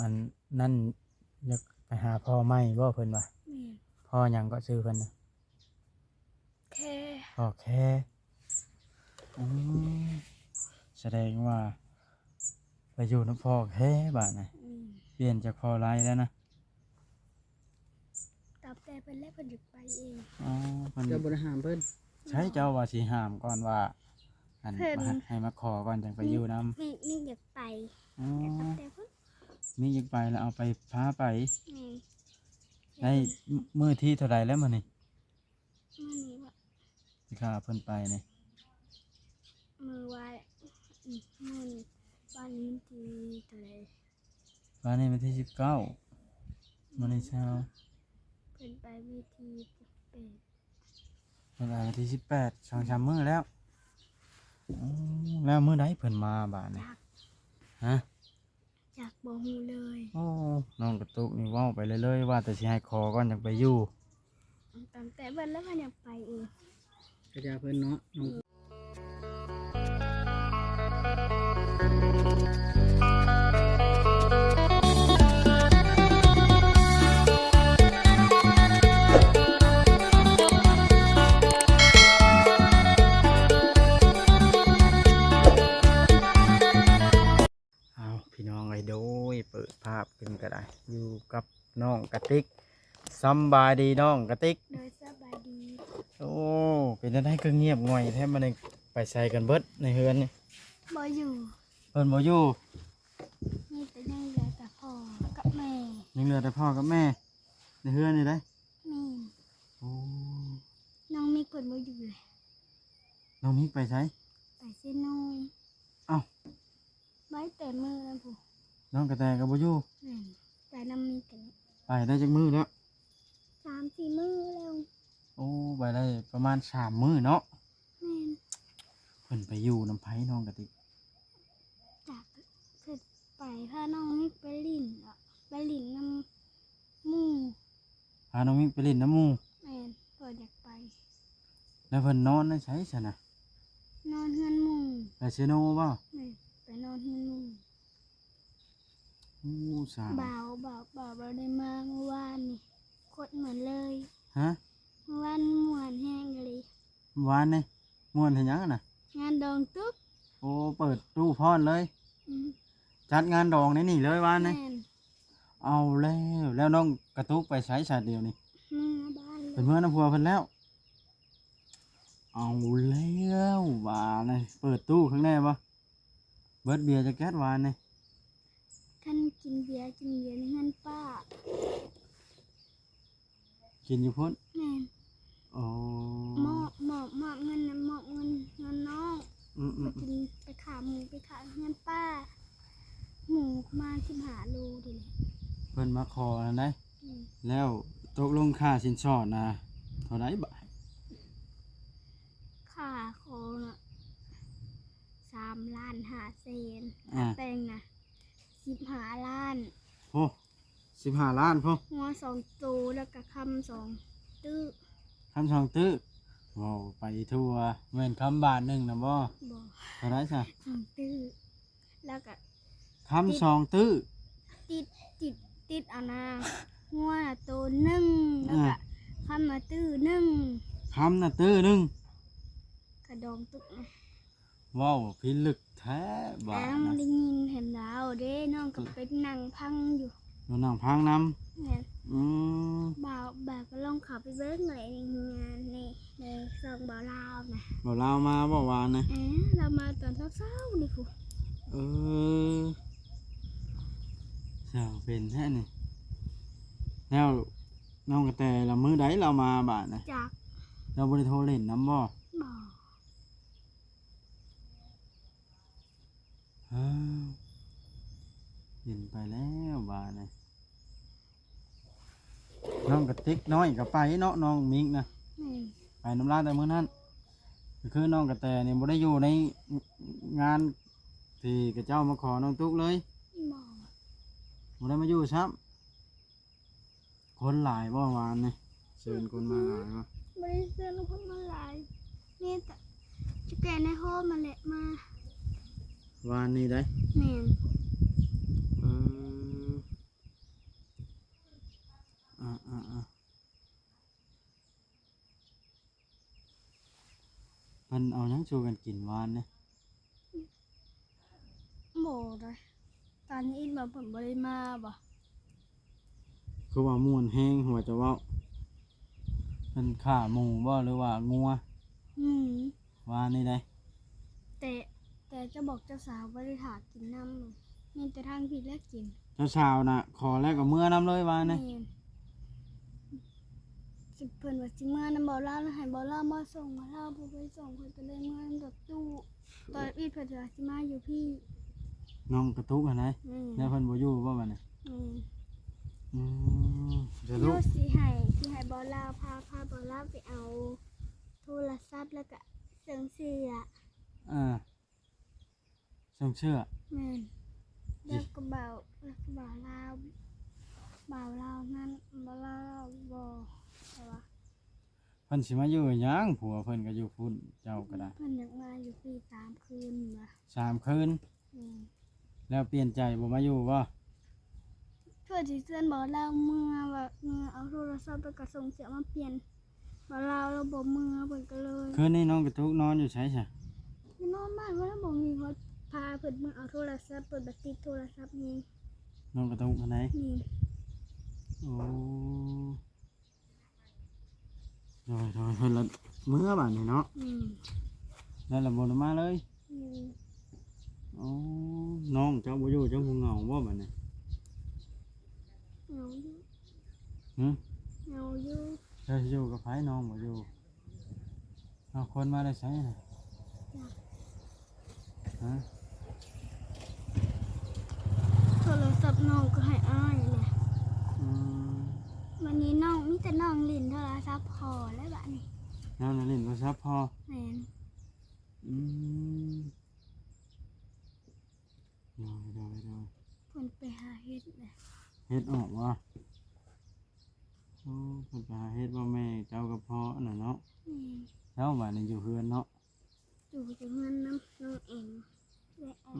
ອັນນັ້ນ ຢາກໄປຫາພໍ່ໃໝ່ບໍ່ ເພິ່ນວ່າ? ແມ່ນ. ພໍ່ຫຍັງເກາະ ຊື່ເພິ່ນນະ? ແຄ. ພໍ່ແຄ. ອືມ ສະແດງວ່າໄປຢູ່ນຳພໍ່ແຄບາດນີ້. ແມ່ນ. ປ່ຽນຈາກພໍ່ໄລແລ້ວນະ? ຕາມແຕ່ເພິ່ນແຫຼະ ເພິ່ນຢາກໄປເອງ. ອໍ ເພິ່ນ ເຈົ້າບໍ່ໄດ້ຫ້າມເພິ່ນ? ໃຊ່ ເຈົ້າວ່າຊິຫ້າມກ່ອນວ່າ ອັນ ເພິ່ນ ໃຫ້ ໃຫ້ມາຂໍກ່ອນຈັ່ງໄປຢູ່ນຳ. ມີ ມີຢາກໄປ. ອໍ ກໍຕາມແຕ່ເພິ່ນ. ມີຢາກໄປແລ້ວເອົາໄປ ພາໄປ. ແມ່ນ. ໄດ້ມື້ທີເທົ່າໃດແລ້ວມື້ນີ້? ມື້ນີ້ບໍ່? ຊິຂ້າເພິ່ນໄປນີ້ ມື້ວານ ມື້ນີ້ ວານນີ້ວັນທີເທົ່າໃດ? ວານນີ້ວັນທີສິບເກົ້າ ມື້ນີ້ຊາວ. ເພິ່ນໄປມື້ທີສິບແປດ. ເພິ່ນໄປວັນທີສິບແປດ ສອງສາມມື້ແລ້ວ. ອໍ ແລ້ວມື້ໃດເພິ່ນມາບາດນີ້? ຈັກ. ຮະ? ຈັກ ບໍ່ຮູ້ເລີຍ. ໂອ້ ນ້ອງກະຕຸກນີ້ເວົ້າໄປເລື້ອຍໆ ວ່າແຕ່ຊິໃຫ້ຂໍກ່ອນຈັ່ງໄປຢູ່. ຕາມແຕ່ເພິ່ນແລ້ວ ເພິ່ນຢາກໄປເອງ. ກະຢ່າເພິ່ນເນາະ. ເອົາ ພີ່ນ້ອງເອີຍ ໂດຍ ເປີດພາບຂຶ້ນກໍໄດ້ ຢູ່ກັບນ້ອງກະຕິກ. ສຳບາຍດີນ້ອງກະຕິກ. ໂດຍ ສະບາຍດີ. ໂອ້ ເປັນຈັ່ງໃດຄືງຽບຫງອຍແທ້ ມື້ນີ້ໄປໃສກັນເບິດໃນເຮືອນນີ້? ບໍ່ຢູ່. ເພິ່ນບໍ່ຢູ່. ມີແຕ່ ຍັງເຫຼືອແຕ່ພໍ່ກັບແມ່. ຍັງເຫຼືອແຕ່ພໍ່ກັບແມ່ໃນເຮືອນນີ້ເດ້? ແມ່ນ. ໂອ້ ນ້ອງມິກເພິ່ນບໍ່ຢູ່ເລີຍ. ນ້ອງມິກໄປໃສ? ໄປເຊໂນ. ເອົ້າ ໄປແຕ່ມື້ນັ້ນພຸ້ນ. ນ້ອງກະແຕກໍບໍ່ຢູ່. ແມ່ນ. ໄປນຳມິກກັນ. ໄປໄດ້ຈັກມື້ແລ້ວ? ສາມສີ່ມື້ແລ້ວ. ໂອ້ ໄປໄດ້ປະມານສາມມື້ເນາະ. ແມ່ນ. ເພິ່ນໄປຢູ່ນຳໃຜນ້ອງກະຕິກ? ຈັກ ເພິ່ນໄປພານ້ອງມິກໄປຫຼິ້ນ ໄປຫຼິ້ນນຳໝູ່. ພານ້ອງມິກໄປຫຼິ້ນນຳໝູ່? ແມ່ນ. ເພິ່ນຢາກໄປ. ແລ້ວເພິ່ນນອນໃນໃສຊັ້ນນະ? ນອນເຮືອນໝູ່. ໄປເຊໂນບໍ່? ແມ່ນ. ໄປນອນເຮືອນໝູ່. ໂອ້ ສາມ ບ່າວ ບ່າວ ບ່າວບໍ່ໄດ້ມາມື້ວານນີ້ ໂຄດມ່ວນເລີຍ. ຮະ? ມື້ວານມ່ວນແຮງອີ່ຫຼີ. ວານນີ້ມ່ວນເຮັດຫຍັງຫັ້ນນະ? ງານດອງຕຸກ. ໂອ້ ເປີດຕູ້ພ້ອມເລີຍ. ອືມ. ຈັດງານດອງໃນນີ້ເລີຍວານນີ້. ແມ່ນ. ເອົາແລ້ວ ແລ້ວນ້ອງກະຕຸກໄປໃສຊະດຽວນີ້? ເມືອບ້ານແລ້ວ. ໄປເມືອນຳຜົວເພິ່ນແລ້ວ. ເອົາແລ້ວ ວານນີ້ເປີດຕູ້ຂ້າງໃນບໍ່? ເບິດເບຍຈັກແກັດວານນີ້? ຄັນກິນເບຍ ກິນເບຍໃນເຮືອນປ້າ. ກິນຢູ່ພຸ້ນ? ແມ່ນ. ອໍ ມອບ ມອບ ມອບເງິນ ມອບເງິນ ເງິນນ້ອງ. ອືມໆໆ. ໄປກິນ ໄປຂ້າໝູ ໄປຂ້າເຮືອນປ້າ. ໝູມາສິບຫ້າໂລເດ. ເພິ່ນມາຂໍນັ້ນໃດ. ອືມ. ແລ້ວຕົກລົງຄ່າສິນສອດນະເທົ່າໃດບາດ? ຄ່າຂໍນະ ສາມລ້ານຫ້າແສນ. ອ່າ. ຄ່າແຕ່ງນະ ສິບຫ້າລ້ານ. ໂອ້ ສິບຫ້າລ້ານພຸ້ນ. ງົວສອງໂຕ ແລ້ວກະຄຳສອງຕື້. ຄຳສອງຕື້. ເວົ້າໄປທົ່ວ. ແມ່ນຄຳບາດໜຶ່ງນະບໍ່? ບໍ່. ເທົ່າໃດຊະ? ສອງຕື້. ແລ້ວກະ ຄຳສອງຕື້. ຕິດ ຕິດ ຕິດອັນນະ ງົວນະໂຕໜຶ່ງ. ແລ້ວກະ ອ່າ ຄຳນະຕື້ໜຶ່ງ. ຄຳນະຕື້ໜຶ່ງ. ກະດອງຕຸກນະ. ເວົ້າພິລຶກແທ້ບາດ. ອ້າວ ນະ ໄດ້ຍິນເຫັນລາວເດ້ ນ້ອງກໍໄປນັ່ງຟັງຢູ່. ມານັ່ງຟັງນຳ. ແມ່ນ. ອືມ. ບ່າວ ບ່າວກໍລອງເຂົ້າໄປເບິ່ງແຫຼະ ໃນເຮືອນ ໃນ ໃນຊ່ອງບ່າວລາວນະ. ບ່າວລາວມາບໍ່ວານນະ? ເອີ ລາວມາຕອນເຊົ້າໆນີ້ພຸ້ນ. ເອີ ຊ່າງເປັນແທ້ນີ້. ແລ້ວນ້ອງກະແຕລະ ມື້ໃດລາວມາບາດນະ? ຈັກ. ລາວບໍ່ໄດ້ໂທຫຼິ້ນນຳບໍ່? ບໍ່. ອ້າວ ເປັນໄປແລ້ວບາດນີ້. ນ້ອງກະຕິກນ້ອຍກໍໄປເນາະ ນ້ອງມິກນະ. ແມ່ນ. ໄປນຳລາວແຕ່ມື້ນັ້ນ. ກໍຄືນ້ອງກະແຕນີ້ບໍ່ໄດ້ຢູ່ໃນງານທີ່ເຂົາເຈົ້າມາຂໍນ້ອງຕຸກເລີຍ? ບໍ່. ບໍ່ໄດ້ມາຢູ່ຊ້ຳ. ຄົນຫຼາຍບໍ່ວານນີ້? ເຊີນຄົນມາຫຼາຍບໍ່? ບໍ່ໄດ້ເຊີນຄົນມາຫຼາຍ ມີແຕ່ເຖົ້າແກ່ໃນໂຮມຫັ້ນແຫຼະມາ. ວານນີ້ໃດ? ແມ່ນ. ເອີ ພິ່ນເອົາຫຍັງສູ່ກັນກິນວານນີ້? ບໍ່ໄດ໋ ຕານອີດວ່າເພິ່ນບໍ່ໄດ້ມາບໍ? ຄືວ່າມ່ວນແຮງ ຫົວຈະເວົ້າ ເພິ່ນຂ້າໝູບໍ ຫຼືວ່າງົວ? ໝູ ວານນີ້ໃດ໋ ແຕ່ ແຕ່ເຈົ້າບອກເຈົ້າສາວບໍ່ໄດ້ຖ້າກິນນຳ ມີແຕ່ທາງພີ້ແຫຼະກິນ. ເຈົ້າສາວນະ ຂໍແລ້ວກໍເມືອນຳເລີຍວານນີ້. ແມ່ນ ຊິ ເພິ່ນວ່າຊິເມືອນຳບ່າວລາວ ແລ້ວໃຫ້ບ່າວລາວມາສົ່ງ ບ່າວລາວບໍ່ໄປສົ່ງ ເພິ່ນກໍເລີຍເມືອນຳລົດຕູ້. ຕອນອີດເພິ່ນວ່າຊິມາຢູ່ພີ້ ນ້ອງກະຕຸກຫັ້ນໃດ໋. ແມ່ນ ແລ້ວເພິ່ນບໍ່ຢູ່ບໍບາດນີ້? ແມ່ນ ອືມ ສະຫຼຸບ ເຮົາຊິໃຫ້ ຊິໃຫ້ບ່າວລາວພາ ພາບ່າວລາວໄປເອົາໂທລະສັບ ແລ້ວກະເຄື່ອງເຊື່ອ. ເອີ ເຄື່ອງເຊື່ອ. ແມ່ນ ແລ້ວກໍບ່າວ ແລ້ວກໍບ່າວລາວ ບ່າວລາວນັ້ນ ບ່າວລາວບໍ່ ແຕ່ວ່າ ເພິ່ນຊິມາຢູ່ຫຍັງ? ຜົວເພິ່ນກໍຢູ່ພຸ້ນ ເຈົ້າກໍໄດ້. ເພິ່ນຢາກມາຢູ່ພີ້ສາມຄືນວ່າ. ສາມຄືນ? ແມ່ນ ແລ້ວປ່ຽນໃຈບໍ່ມາຢູ່ບໍ? ເພື່ອຊິເຊີນບ່າວລາວເມືອ ວ່າເມືອເອົາໂທລະສັບ ແລ້ວກໍສົ່ງເສື້ອມາປ່ຽນ. ບ່າວລາວລາວບໍ່ເມືອ ເພິ່ນກໍເລີຍ. ຄືນນີ້ນ້ອງກະຕຸກນອນຢູ່ໃສຊະ? ນອນບ້ານ ເພິ່ນບໍ່ມີໃຜພາເພິ່ນເມືອເອົາໂທລະສັບ ເພິ່ນບໍ່ຕິດໂທລະສັບນີ້. ນ້ອງກະຕຸກຫັ້ນໃດ໋? ນີ້ ໂອ້ ໂດຍໆ ເພິ່ນລະເມືອບາດນີ້ເນາະ. ອືມ ແລ້ວລະບໍ່ໄດ້ມາເລີຍ. ອືມ ໂອ້ ນ້ອງເຈົ້າບໍ່ຢູ່ ເຈົ້າບໍ່ເຫງົາບໍ່ບາດນີ້? ເຫງົາຢູ່. ຫຶ? ເຫງົາຢູ່. ເຈົ້າຊິຢູ່ກັບໃຜ ນ້ອງບໍ່ຢູ່? ເອົາ ຄົນມາແຕ່ໃສນະ? ຈັກ ຮະ? ໂທລະສັບນ້ອງກໍໃຫ້ອ້າຍແຫຼະ. ອືມ ບາດນີ້ນ້ອງ ມີແຕ່ນ້ອງຫຼິ້ນໂທລະສັບພໍ່ແລ້ວບາດນີ້. ນ້ອງຫຼິ້ນໂທລະສັບພໍ່? ແມ່ນ. ອືມ ໂດຍໆໆ ເພິ່ນໄປຫາເຫັດແຫຼະ. ເຫັດອອກບໍ່? ໂອ້ ເພິ່ນໄປຫາເຫັດບໍ່ ແມ່ເຈົ້າກັບພໍ່ອັນນັ້ນເນາະ. ແມ່ນ ເຈົ້າບາດນີ້ຢູ່ເຮືອນເນາະ. ຢູ່ແຕ່ເຮືອນນຳນ້ອງແອງ ແລະ ອືມ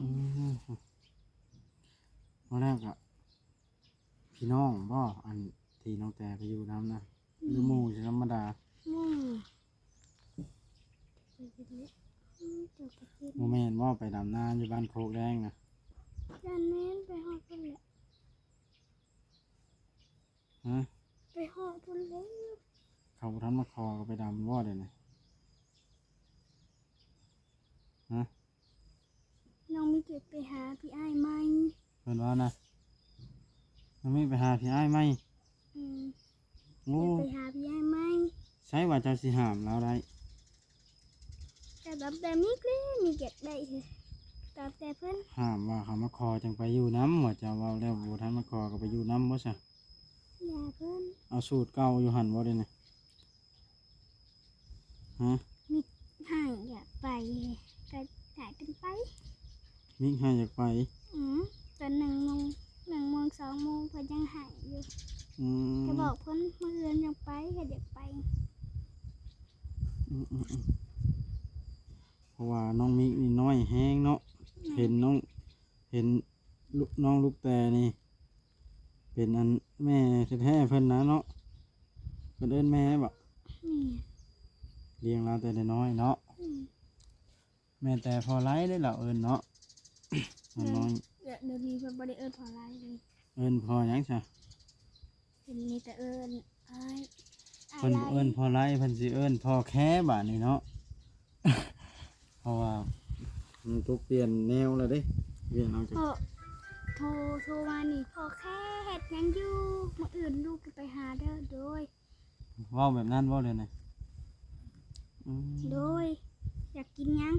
ບໍ່ແລ້ວກະ ພີ່ນ້ອງບໍ ອັນທີ່ນ້ອງແຕໄປຢູ່ນຳນະ? ອືມ ຫຼືໝູ່ທຳມະດາ? ໝູ່. ບໍ່ແມ່ນບໍ ໄປດຳນາຢູ່ບ້ານໂຄກແດງນະ? ຢ້ານແມ່ນ ໄປຮອດພຸ້ນແຫຼະ. ຮະ? ໄປຮອດພຸ້ນແລ້ວ. ເຂົາບໍ່ທັນມາຂໍກໍໄປດຳບໍ່ດຽວນີ້? ຮະ? ນ້ອງມິກໄປຫາພີ່ອ້າຍໃໝ່. ເພິ່ນວ່ານະ ນ້ອງມິກໄປຫາພີ່ອ້າຍໃໝ່. ອືມ ໂອ້ ໄປຫາພີ່ອ້າຍໃໝ່. ໃສວ່າເຈົ້າຊິຫ້າມລາວໄດ້? ກໍແລ້ວແຕ່ມິກເລີຍ ມິກຢາກໄດ້ ແລ້ວແຕ່ເພິ່ນ. ຫ້າມວ່າເຂົາມາຂໍຈັ່ງໄປຢູ່ນຳ ວ່າເຈົ້າເວົ້າແລ້ວບໍ່ທັນມາຂໍກໍໄປຢູ່ນຳບໍ່ຊະ? ຢ່າເພິ່ນ. ເອົາສູດເກົ່າຢູ່ຫັ້ນບໍ່ດຽວນີ້? ຮະ? ມິກຫ້າງຢາກໄປ ກໍໃຫ້ເພິ່ນໄປ. ມິກຫ້າງຢາກໄປ? ອືມ ຕອນໜຶ່ງໂມງ ໜຶ່ງໂມງ ສອງໂມງ ເພິ່ນຍັງໃຫ້ຢູ່. ອືມ ກໍບອກເພິ່ນ ມື້ອື່ນຈັ່ງໄປ ກໍຢາກໄປ. ອືມໆ ເພາະວ່ານ້ອງມິກນີ້ນ້ອຍແຮງເນາະ. ແມ່ນ. ເຫັນນ້ອງ ເຫັນ ລູກ ນ້ອງລູກແຕນີ້ ເປັນອັນແມ່ແທ້ໆເພິ່ນນະເນາະ. ເພິ່ນເອີ້ນແມ່ບໍ? ແມ່ນ. ລ້ຽງລາວແຕ່ນ້ອຍເນາະ. ແມ່ນ. ແມ່ແຕ່ພໍ່ໄລເດ້ລາວເອີ້ນເນາະ. ແມ່ນ. ນ້ອຍ ດຽວນີ້ເພິ່ນບໍ່ໄດ້ເອີ້ນພໍ່ໄລເລີຍ. ເອີ້ນພໍ່ຫຍັງຊະ? ເພິ່ນມີແຕ່ເອີ້ນອ້າຍ. ເພິ່ນບໍ່ເອີ້ນພໍ່ໄລ ເພິ່ນຊິເອີ້ນພໍ່ແຄບາດນີ້ເນາະ. ເພາະວ່າມັນຕ້ອງປ່ຽນແນວແລ້ວເດ້ ປ່ຽນອອກຈາກ ໂທ ໂທມານີ້ ພໍ່ແຄເຮັດຫຍັງຢູ່? ມື້ອື່ນລູກຈະໄປຫາເດີ. ໂດຍ ເວົ້າແບບນັ້ນບໍ່ເລີຍນະ? ອືມ ໂດຍ ຢາກກິນຫຍັງ?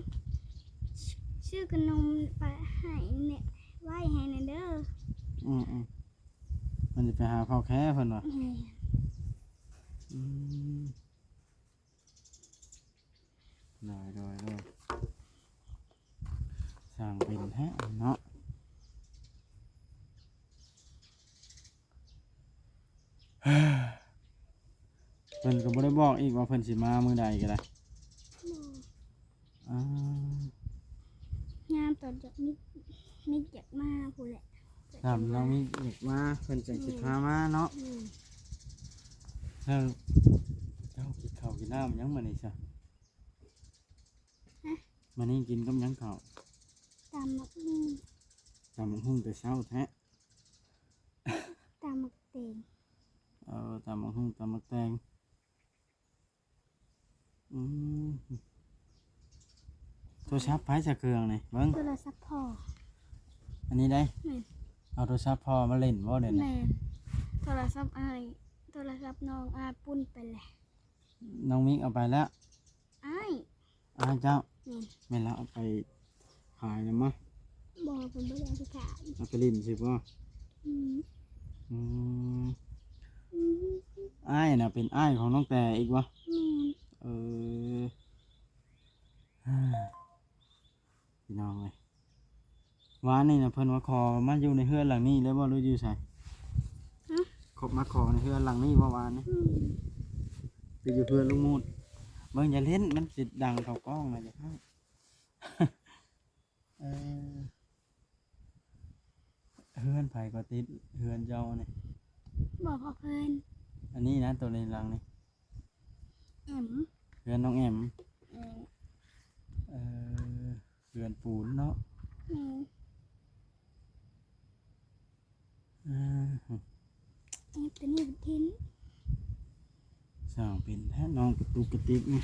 ຊື້ຂະໜົມໄປໃຫ້ແດ່ ໄວ້ໃຫ້ແດ່ເດີ. ອືມໆ ມັນຈະໄປຫາພໍ່ແຄເພິ່ນວ່າ. ແມ່ນ. ອືມ ໂດຍໆໆ ຊ່າງເປັນແທ້ເນາະ. ເພິ່ນກໍບໍ່ໄດ້ບອກອີກວ່າເພິ່ນຊິມາມື້ໃດກໍໄດ້. ບໍ່. ອ່າ ຍາມຕອນຈະມິກ ມິກຢາກມາພຸ້ນແຫຼະ. ຍາມນ້ອງມິກຢາກມາ ເພິ່ນຈັ່ງຊິພາມາເນາະ. ແມ່ນ. ແລ້ວເຈົ້າກິນເຂົ້າກິນນ້ຳຫຍັງມື້ນີ້ຊະ? ມື້ນີ້ກິນກັບຫຍັງເຂົ້າ? ຕຳບັກຫຸ່ງ. ຕຳບັກຫຸ່ງແຕ່ເຊົ້າແທ້. ຕຳບັກແຕງ. ເອີ ຕຳບັກຫຸ່ງ ຕຳບັກແຕງ. ອືມ ໂທລະສັບໃຜ ຈັກເຄື່ອງນີ້? ເບິ່ງ ໂທລະສັບພໍ່. ອັນນີ້ໄດ໋? ແມ່ນ. ເອົາໂທລະສັບພໍ່ມາຫຼິ້ນບໍ່ດຽວນີ້? ແມ່ນ. ໂທລະສັບອ້າຍ ໂທລະສັບນ້ອງອ້າຍປຸ້ນໄປແລ້ວ. ນ້ອງມິກເອົາໄປແລ້ວ. ອ້າຍ ອ້າຍເຈົ້າ? ແມ່ນ. ແມ່ນລະ ເອົາໄປຂາຍນຳມະ? ບໍ່ ເພິ່ນບໍ່ໄດ້ເອົາໄປຂາຍ. ເອົາໄປຫຼິ້ນຊື່ບໍ່? ອືມ ອືມ ອືມ ອ້າຍນະ ເປັນອ້າຍຂອງນ້ອງແຕອີກບໍ່? ແມ່ນ. ເອີ ພີ່ນ້ອງເອີຍ ວານນີ້ນະ ເພິ່ນມາຂໍມາຢູ່ໃນເຮືອນຫຼັງນີ້ເລີຍບໍ່ ຫຼືຢູ່ໃສ? ຮະ? ເຂົາມາຂໍໃນເຮືອນຫຼັງນີ້ບໍ່ວານນີ້? ອືມ ຫຼືຢູ່ເຮືອນລຸງມູດ? ເບິ່ງ ຢ່າຫຼິ້ນ ມັນຊິດັງເຂົ້າກ້ອງນະ ຢ່າເຂົ້າ. ເອີ ເຮືອນໃຜກໍຕິດເຮືອນເຈົ້ານີ້? ບໍ່ ພໍ່ເພິ່ນ. ອັນນີ້ນະ ໂຕໃນຫຼັງນີ້? ແອມ. ເຮືອນນ້ອງແອມ. ແມ່ນ. ເອີ ເຮືອນປູນເນາະ. ແມ່ນ. ເອີ ເຮັດຕົວນີ້ເປັນ ຊ່າງເປັນແທ້ ນ້ອງກະຕຸກກະຕິກນີ້.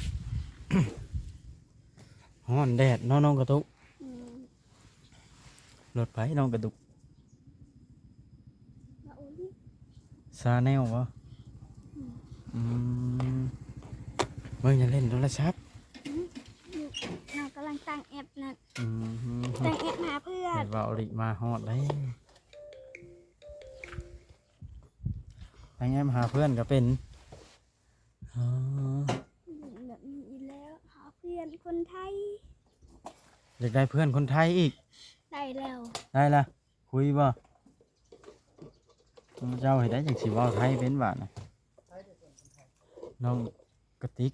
ຮ້ອນແດດເນາະ ນ້ອງກະຕຸກ. ອືມ ລົດໃຜນ້ອງກະຕຸກ? ຊາແນວບໍ່? ອືມ ອືມ ເບິ່ງ ຢ່າຫຼິ້ນໂທລະສັບ. ອືມ ຢູ່ ເຮົາກຳລັງຕັ້ງແອັບນັ້ນ. ອືມ ຕັ້ງແອັບຫາເພື່ອນ. ເຫັນວ່າອອລິມາຮອດແລ້ວ ຕັ້ງແອັບຫາເພື່ອນກໍເປັນ. ອໍ ແບບນີ້ອີກແລ້ວ ຫາເພື່ອນຄົນໄທ. ຢາກໄດ້ເພື່ອນຄົນໄທອີກ? ໄດ້ແລ້ວ. ໄດ້ລະ ຄຸຍບໍ່? ເຈົ້າເຮັດໃດຈັ່ງຊິເວົ້າໄທເປັນບາດນະ? ນ້ອງກະຕິກ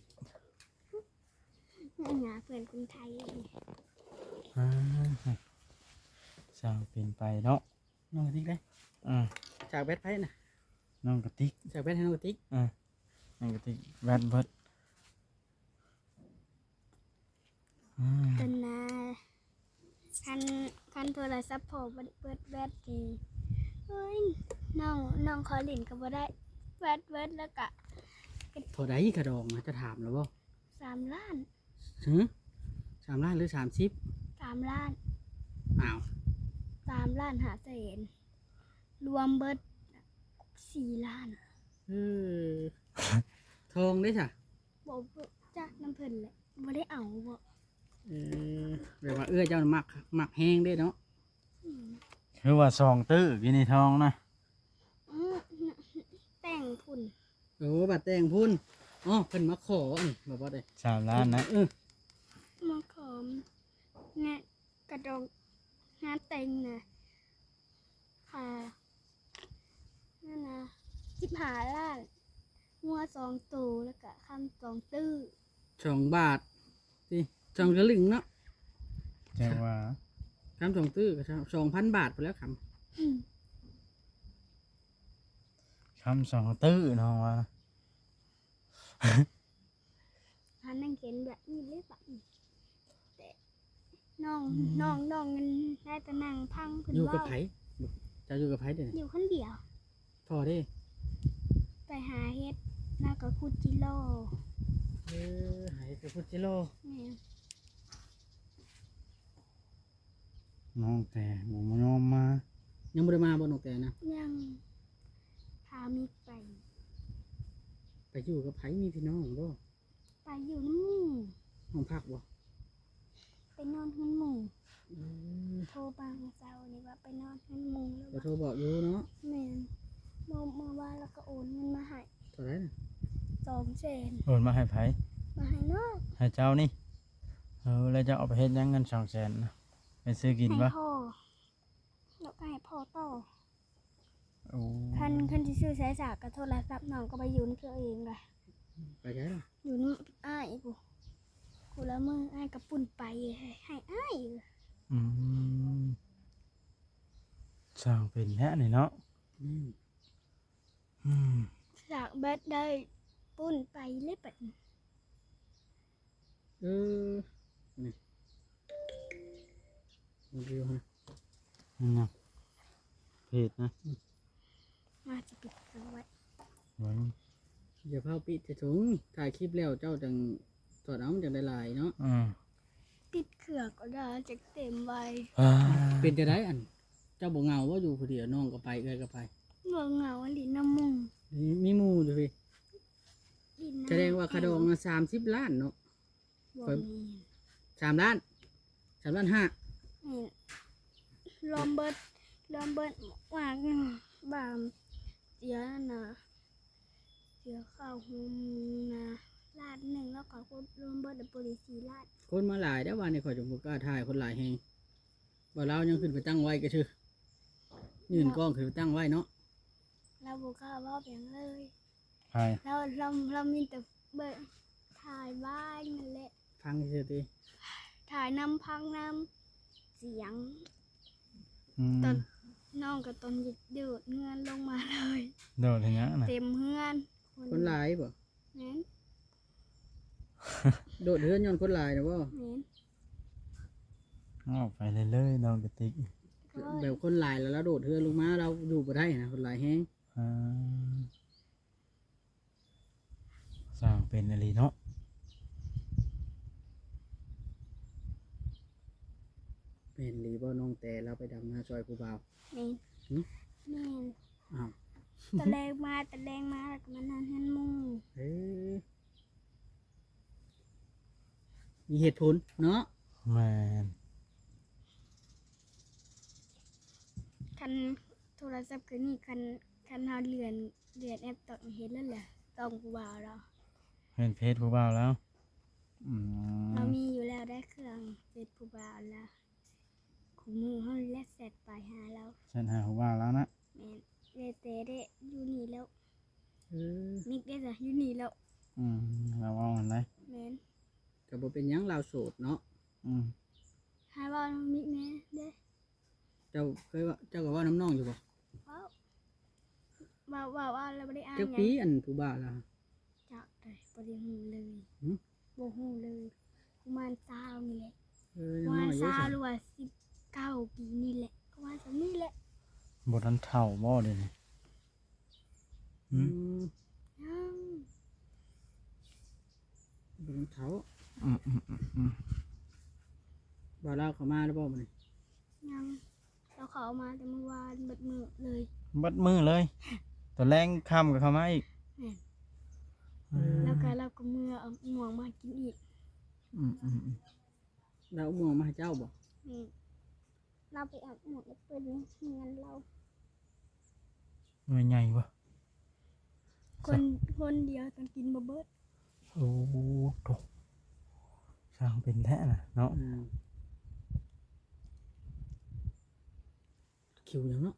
ຫາເພື່ອນຄົນໄທ. ອ່າ ຊ່າງເປັນໄປເນາະ. ນ້ອງກະຕິກເດ້. ອ່າ ຈາກແບັດໃຜນະ? ນ້ອງກະຕິກ. ຈາກແບັດໃຫ້ນ້ອງກະຕິກ. ອ່າ ນ້ອງກະຕິກ ແບັດເບິດ. ອືມ ຕອນນາ ຄັນ ຄັນໂທລະສັບພໍ່ເບິດ ເບິດແບັດນີ້ ໂອ້ຍ ນ້ອງ ນ້ອງຂໍຫຼິ້ນກໍບໍ່ໄດ້ ແບັດເບິດແລ້ວກະ. ເທົ່າໃດຄ່າດອງນະ ຈະຖາມແລ້ວບໍ່? ສາມລ້ານ. ຫື ສາມລ້ານ ຫຼື ສາມສິບ? ສາມລ້ານ. ອ້າວ ສາມລ້ານຫ້າແສນ ລວມເບິດສີ່ລ້ານ. ເອີ ທອງເດ້ຊະ? ບໍ່ ບໍ່ຈັກນຳເພິ່ນແຫຼະ ບໍ່ໄດ້ເອົາບໍ. ເອີ ແບບວ່າເອື້ອຍເຈົ້າມັກ ມັກແຮງເດ້ເນາະ. ອືມ ຄືວ່າສອງຕື້ກິນນີ້ທອງນະ. ອືມ ແຕ່ງພຸ້ນ. ໂອ້ ບັດແຕ່ງພຸ້ນ. ອໍ ເພິ່ນມາຂໍອັນນີ້ ບໍ່ ບໍ່ໄດ້ ສາມລ້ານນະ. ເອີ ມາຂໍງານກະດອງງານແຕ່ງນະ ຄ່ານັ້ນນະ ສິບຫ້າລ້ານ ງົວສອງໂຕ ແລ້ວກະຄຳສອງຕື້. ສອງບາດຕິ ສອງສະລຶງເນາະ. ແຕ່ວ່າ ຄຳສອງຕື້ກໍສອງພັນບາດພຸ້ນແຫຼະຄຳ. ອືມ ຄຳສອງຕື້ນ້ອງວ່າ. ຫານັ່ງເຫັນແບບນີ້ເລີຍບາດນີ້ ແຕ່ນ້ອງ ອືມ ນ້ອງ ນ້ອງໄດ້ແຕ່ນັ່ງຟັງເພິ່ນເວົ້າ. ຢູ່ກັບໃຜ? ເຈົ້າຢູ່ກັບໃຜເດ? ຢູ່ຄົນດຽວ. ພໍ່ເດ? ໄປຫາເຫັດ ແລ້ວກໍຂຸດຈິໂລ. ເອີ ຫາເຫັດກັບຂຸດຈິໂລ. ແມ່ນ. ນ້ອງແຕບໍ່ຍອມມາ. ຍັງບໍ່ໄດ້ມາບໍ່ນ້ອງແຕນະ? ຍັງ. ພາມິກໄປ. ໄປຢູ່ກັບໃຜ? ມີພີ່ນ້ອງບໍ່? ໄປຢູ່ນຳໝູ່. ຫ້ອງພັກບໍ່? ໄປນອນເຮືອນໝູ່. ອືມ ໂທມາມື້ເຊົ້ານີ້ວ່າໄປນອນເຮືອນໝູ່ແລ້ວ. ກໍໂທບອກຢູ່ເນາະ. ແມ່ນ. ເມື່ອ ເມື່ອວານລາວກໍໂອນເງິນມາໃຫ້. ເທົ່າໃດນະ? ສອງແສນ. ໂອນມາໃຫ້ໃຜ? ມາໃຫ້ນ້ອງ. ໃຫ້ເຈົ້ານີ້? ເອີ ແລ້ວເຈົ້າເອົາໄປເຮັດຫຍັງເງິນສອງແສນນະ? ໄປຊື້ກິນບໍ່? ໃຫ້ພໍ່ ແລ້ວກໍໃຫ້ພໍ່ຕໍ່. ໂອ້ ຄັນ ຄັນຊິຊື້ສາຍສາກກັບໂທລະສັບ ນ້ອງກໍໄປຢືມເຂົາເອງລະ. ໄປໃສລະ? ຢູ່ນຳອ້າຍພຸ້ນ. ຜູ້ລະມື້ອ້າຍກໍປຸ້ນໄປໃຫ້ອ້າຍ. ອືມ ຊ່າງເປັນແທ້ນີ້ເນາະ. ອືມ ອືມ ສາກແບັດໄດ້ປຸ້ນໄປເລີຍບັດນີ້. ເອີ ນີ້ รีวิวฮะ นั่นนะ เพจนะ มาสิปิดเสียงไว้ ไว้ อย่าเผาปิดใส่ถุง ถ่ายคลิปแล้วเจ้าจังถอดเอา มันจังได้หลายเนาะ อืม ปิดเครื่องก็ได้ จังเต็มไว อ่า เป็นจั่งใดอัน เจ้าบ่เหงาบ่ อยู่ผู้เดียว น้องก็ไป เอื้อยก็ไป บ่เหงา หลิ้นนำหมู่ มี มีหมู่อยู่พี้ หลิ้นนำ แสดงว่าค่าดองนะ สามสิบล้านเนาะ บ่ ข้อย แม่น สามล้าน สามล้านห้า แม่น รวมเบิด รวมเบิดว่า บางเสียนะ เสียค่าโฮมนะ ล้านหนึ่ง แล้วก็รวมเบิดแล้วบ่ได้สี่ล้าน คนมาหลายเด้อ วันนี้ข้อยจนบ่กล้าถ่าย คนหลายแฮง บ่าวลาวยังขึ้นไปตั้งไว้ก็ชื่อ ยื่นกล้องขึ้นไปตั้งไว้เนาะ ลาวบ่กล้าเว้าหยังเลย ใคร ลาว ลาว ลาวมีแต่เบิ่ง ถ่ายบ้านนั่นแหละ ฟังซื่อๆ ติ ถ่ายนำ ฟังนำ เสียง อืม ตอน น้องก็ตอนโดดเฮือนลงมาเลย โดดเฮ็ดหยังน่ะ เต็มเฮือน คน คนหลายบ่ แม่น โดดเฮือนย้อนคนหลายนะบ่ แม่น ออกไปเลยๆ น้องกระติก แบบคนหลายแล้ว ลาวโดดเฮือนลงมา ลาวอยู่บ่ได้นะ คนหลายแฮง อ่า สร้างเป็นอีหลีเนาะ แม่นอีหลีบ่น้อง แต่ลาวไปดำนาซอยผู้บ่าว แม่น หึ แม่น อ้าว ตอนแรกมา ตอนแรกมาแล้วก็มานอนเฮือนหมู่ เออ มีเหตุผลเนาะ แม่น คันโทรศัพท์เครื่องนี้ คัน คันเฮาเลื่อน เลื่อนแอปต๊อก เห็นแล้วแหละ ต๊อกผู้บ่าวลาว เห็นเฟซผู้บ่าวลาว อืม ลาวมีอยู่แล้วได้เครื่องเฟซผู้บ่าวลาว คู่มื้อเฮาและแชตไปหาลาว แชตหาผู้บ่าวลาวนะ แม่น แต่ แต่เด้ อยู่นี่แล้ว เออ มิกเด้จ้ะ อยู่นี่แล้ว อืม ลาวเว้าหั่นได๋ แม่น ก็บ่เป็นหยัง ลาวโสดเนาะ อืม ให้เว้านำมิกแหน่เด้ เจ้าเคยเว้า เจ้าก็เว้านำน้องอยู่บ่ เว้า เว้า เว้า เว้าแล้วบ่ได้อ่านหยัง จักปีอันผู้บ่าวลาว จักเด้ บ่ได้ฮู้เลย หึ บ่ฮู้เลย ประมาณซาวนี่แหละ เออ ประมาณ ยังน้อยอยู่ ซาว ซะ หรือว่าสิบเก้าปีนี่แหละ ประมาณส่ำนี้แหละ บ่ทันเฒ่าบ่เดี๋ยวนี้ หึ อืม ยัง บ่ทันเฒ่า อืมๆๆๆ บ่าวลาวเข้ามาแล้วบ่มื้อนี้ ยัง ลาวเข้ามาแต่มื้อวานเบิดมื้อเลย เบิดมื้อเลย ตอนแลงค่ำก็เข้ามาอีก แม่น อืม แล้วก็ลาวก็เมือเอาม่วงมากินอีก อืมๆๆ ลาวเอาม่วงมาให้เจ้าบ่ แม่น ลาวไปเอาม่วงแอปเปิ้ลในเฮือนลาว หน่วยใหญ่บ่ คน คนเดียวต้องกินบ่เบิด โอ้โธ่ ช่างเป็นแท้นะเนาะ อืม คิวหยังเนาะ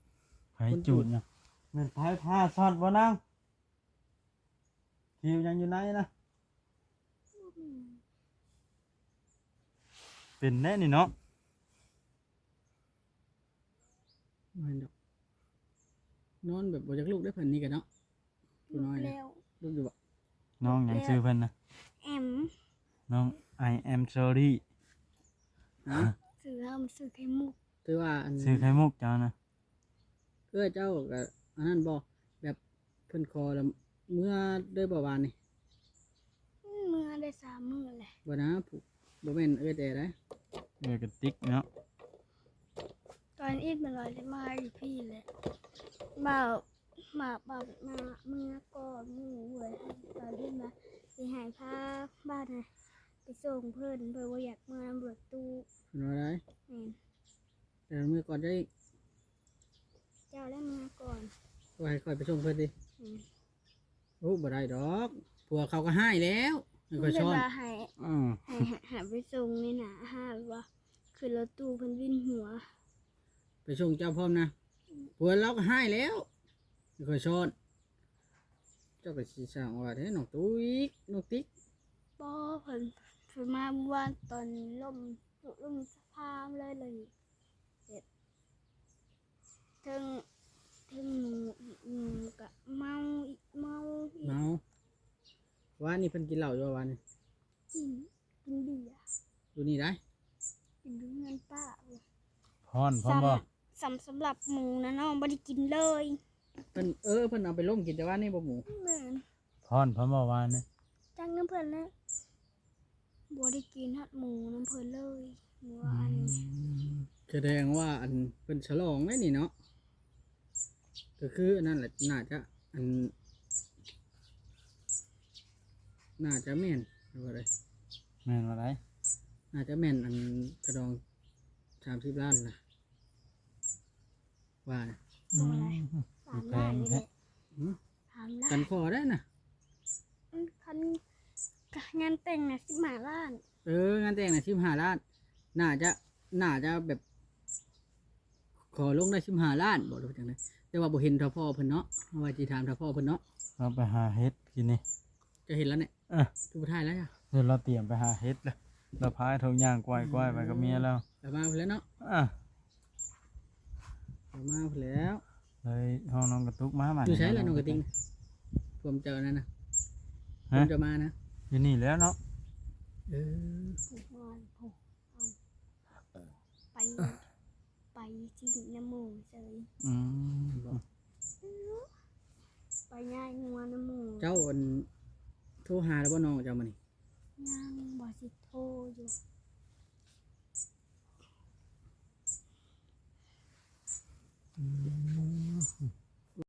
ไผจูดหยัง แม่นไผพาซ่อนบ่นาง คิวหยังอยู่ในนะ เป็นแน่นี่เนาะ บ่แม่นดอก นอนแบบบ่อยากลุกเด้อเพิ่นนี่ก็เนาะ ผู้น้อยนะ ลุกแล้ว ลุกอยู่บ่ น้องหยัง ลุกแล้ว ชื่อเพิ่นนะ แอม น้อง I am sorry ฮะ ชื่อเฮามันชื่อไข่มุก ถือว่าอัน ชื่อไข่มุกเจ้านะ เอื้อยเจ้าก็อันนั้นบ่ แบบเพิ่นขอแล้วเมือเลยบ่วานนี่ เมือได้สามมื้อแหละ บ่นะ ผู้ บ่แม่นเอื้อยแต่ใด เอื้อยกระติกเนาะ ตอนอีทมันลอยมาอยู่พี้แหละ บ่าว มา บ่าวมา เมือก่อนหมู่เว้ย ตอนอีทมาสิให้พาบ่าวนะไปส่งเพิ่น เพิ่นบ่อยากเมือนำรถตู้ เพิ่นว่าใด แม่น แต่เมือก่อนได้ เจ้าได้เมือก่อน ว่าให้ข้อยไปส่งเพิ่นติ อืม โอ้ บ่ได้ดอก ผัวเขาก็ฮ้ายแล้ว ให้ข้อยซ้อน เพิ่นว่าให้ อืม ให้ ให้ ให้ไปส่งนี่นะ ฮ้ายว่า ขึ้นรถตู้เพิ่นวินหัว ไปส่งเจ้าพร้อมนะ อืม ผัวเราก็ฮ้ายแล้ว ให้ข้อยซ้อน เจ้าก็สิสร้างว่าแท้ น้องตุ๊ก น้องติ๊ก บ่ เพิ่น เพิ่นมาเมื่อวานตอนล้ม ล้มสะพานเลย เลย แบบ เทิง เทิงหมู่ อีกหมู่กะเมาอีก เมาอีก เมา วานนี้เพิ่นกินเหล้าอยู่บ่วานนี้ กิน กินเบียร์ อยู่นี่ได้ ຮ້ອນພ້ອມບໍ່? ສ່ຳ ສ່ຳ ສຳລັບໝູນະ ນ້ອງບໍ່ໄດ້ກິນເລີຍ. ເພິ່ນ ເອີ ເພິ່ນເອົາໄປລົມກິນແຕ່ວານນີ້ບໍ່ໝູ? ແມ່ນ. ຮ້ອນພ້ອມບໍ່ວານນີ້? ຈັກນຳເພິ່ນແຫຼະ. ບໍ່ໄດ້ກິນຮອດໝູນຳເພິ່ນເລີຍມື້ວານນີ້. ອືມ ສະແດງວ່າ ອັນ ເພິ່ນສະຫຼອງໄດ້ນີ້ເນາະ. ກໍຄືອັນນັ້ນແຫຼະ ໜ້າຈະ ອັນ ໜ້າຈະແມ່ນວ່າໃດ? ແມ່ນວ່າໃດ? ໜ້າຈະແມ່ນ ອັນ ກະດອງສາມສິບລ້ານນະ ວ່ານະ. ບໍ່ໄດ້ ອືມ ສາມລ້ານນີ້ແຫຼະ. ຫື? ສາມລ້ານ ກັນຂໍໄດ້ນະ. ອືມ ຄັນ ງານແຕ່ງນະສິບຫ້າລ້ານ. ເອີ ງານແຕ່ງນະສິບຫ້າລ້ານ. ໜ້າຈະ ໜ້າຈະແບບ ຂໍລົງໄດ້ສິບຫ້າລ້ານບໍ ຫຼືວ່າຈັ່ງໃດ? ແຕ່ວ່າບໍ່ເຫັນເຖົ້າພໍ່ເພິ່ນເນາະ ເຮົາວ່າຊິຖາມເຖົ້າພໍ່ເພິ່ນເນາະ. ເຮົາໄປຫາເຫັດກິນນີ້. ເຈົ້າເຫັນແລ້ວນີ້? ເອີ ຄືບໍ່ຖ່າຍແລ້ວ? ເດີ ລາວຕຽມໄປຫາເຫັດແລ້ວ ລາວພາທຸກຢ່າງກວາຍໆ ອືມ ໄປກັບເມຍລາວ. ລາວມາພຸ້ນແລ້ວເນາະ? ອາ ລາວມາພຸ້ນແລ້ວ. ເລີຍຫ້ອງນ້ອງກະຕຸກມາບາດນີ້. ຢູ່ໃສລະນ້ອງກະຕິກ? ພວມເຈົ້ານັ້ນນະ. ຮະ? ພວມເຈົ້າມານະ? ຢູ່ນີ້ແລ້ວເນາະ. ເອີ ໄປ ໄປຈິ້ງນຳໝູ່ເຊີຍ. ອືມ ໄປຍ້າຍງົວນຳໝູ່. ເຈົ້າ ອັນ ໂທຫາແລ້ວບໍ່ນ້ອງເຈົ້າມື້ນີ້? ຍັງ ວ່າຊິໂທຢູ່. ອືມ